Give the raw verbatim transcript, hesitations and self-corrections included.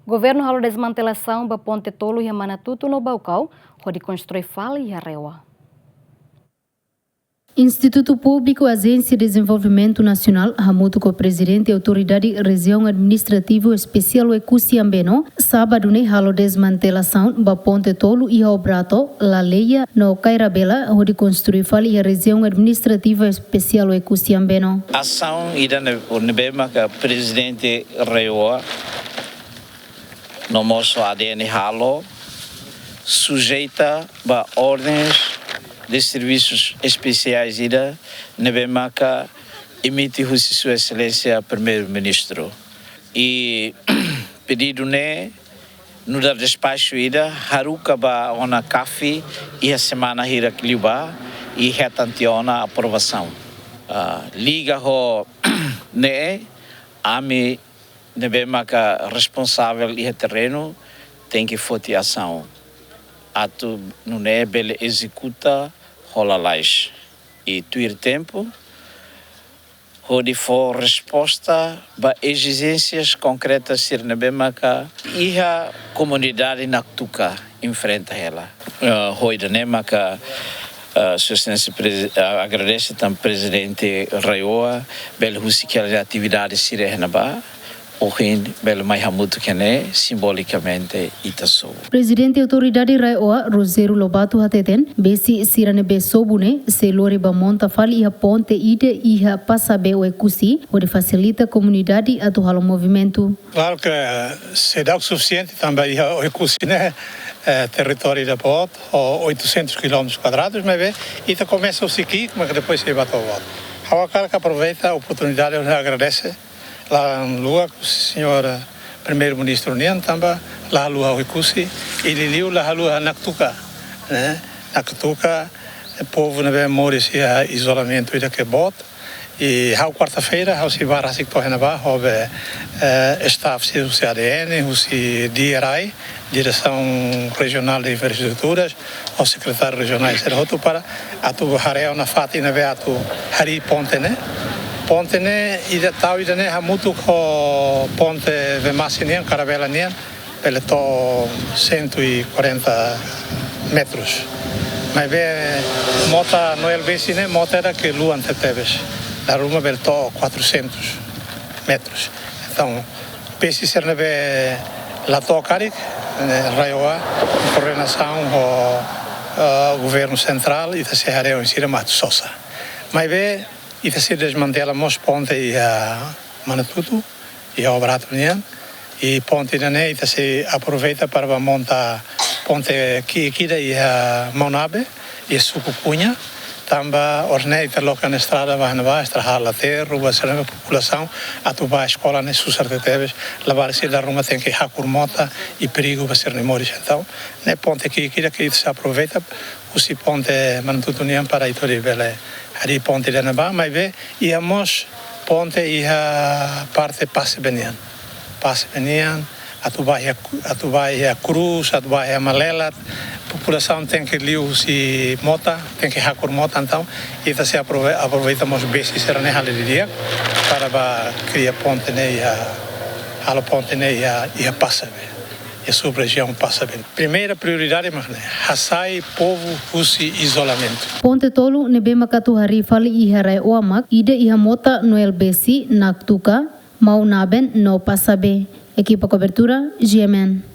Governu halo dezmantelasaun ba ponte tolu iha Manatutu no Baucau, hodi konstrui fali iha RAEOA. Institutu Públiku Ajénsia Dezenvolvimentu Nasionál, hamutuk ho Prezidente Autoridade Rejiaun Administrativa Espesiál Oekusi Ambeno, sábadu ne'e halo dezmantelasaun ba ponte tolu iha Obrato, Laleia no Kairabela, hodi konstrui fali iha Rejiaun Administrativa Espesiál Oekusi Ambeno. Asaun ida ne-, ne'ebé maka Prezidente RAEOA no mós ADN halo, sujeita ba ordens de serviços especiais ida ne'ebé maka emite husi Sua Exelénsia Primeiru-Ministru. I pedidu ne'e nu'udar despaxu ida haruka ba ona CAFI iha semana hirak liubá i hetan tiha ona aprovasaun. Ah, liga ho ne'e, ami ne'ebé maka responsavel iha terrenu tenke foti asaun atu nune'e bele ezekuta ho lalais i tuir tempu, hodi fó resposta ba ezijénsias konkretas sira ne'ebé maka iha komunidade Naktuka enfrenta hela. Eh, ho ida-ne'e maka, eh, Sua Exelénsia Prezi-, eh, agradese tan Prezidente RAEOA, bele husik hela atividade sira iha ne'ebá, ohin bele mai hamutuk iha-ne'e simbolikamente ita sobu. Prezidente Autoridade RAEOA, Rogério Lobato hateten, besi sira ne'ebé sobu ne'e sei lori ba monta fali iha ponte ida iha Passabe Oekusi, hodi fasilita komunidade atu halo movimentu. Klaru ke seidauk sufisiente tanba iha Oekusi ne'e, eh, territóriu ida boot, ho oitocentos quilómetros quadrados, maibé ita komesa husi ki'ik, mas depois sei ba to'o boot. Ha'u hakarak aproveita oportunidade hodi agradese, la haluha husi señór Primeiru-Ministru nian, tanba la haluha Oekusi, i liuliu la haluha Naktuka, ne'e? Naktuka, eh, povu ne'ebé moris iha izolamentu ida ke boot, i ha'u kuarta-feira, ha'u sei bá rasik to'o iha ne'ebá, ho be, eh, staff sira husi ADN, husi DRI, Diresaun Rejionál de Infraestruturas, ho sekretáriu rejionál sira hotu para atu haree ona fatin ne'ebé atu harii ponte ne'e. Ponte ne'e ida tau ida-ne'e hamutuk ho ponte Vemasse nian, Karavela nian, bele to'o cento e quarenta metros. Maibé mota Noel Bessi ne'e mota ida ke luan tebetebes. Dala ruma bele to'o quatrocentos metros. Entaun, Bessi sira ne'ebé la to'o karik, ne'e, RAEOA, koordenasaun ho, eh, governu sentrál, ita sei haree oinsá mak atu sosa. Maibé, ita sei dezmantela mós ponte iha Manatutu, iha Obrato nian, i ponte ida-ne'e ita sei aproveita para ba monta ponte ki'ik ida iha Maunabe, iha suku Cunha, tanba orsida ne'e ita loke ona estrada ba iha ne'ebá, estrada lateru, ba sira-ne'e populasaun atu ba eskola ne'e susar tebetebes, labarik sira dala ruma tenke hakur mota i perigu ba sira-nia moris. Entaun, ne'e ponte ki'ik ida ke ita sei aproveita husi ponte Manatutu nian para ita hodi bele harii ponte iha ne'ebá, maibé iha mós ponte iha parte Passabe nian. Passabe nian, atu ba iha, atu ba iha Cruz, atu ba iha Malelat, populasaun tenke liu husi mota, tenke hakur mota, entaun ita sei aprove-, aproveita mós Bessi sira-ne'e halo didi'ak para ba kria ponte ne'e iha, halo ponte ne'e iha, iha Passabe, iha sub-rejiaun Passabe. Primeira prioridade mak ne'e, hasai povu husi izolamentu. Ponte tolu ne'ebé mak atu harii fali iha RAEOA mak ida iha mota Noel Bessi, Naktuka, Maunabe no Passabe. Ekipa kobertura, GMN.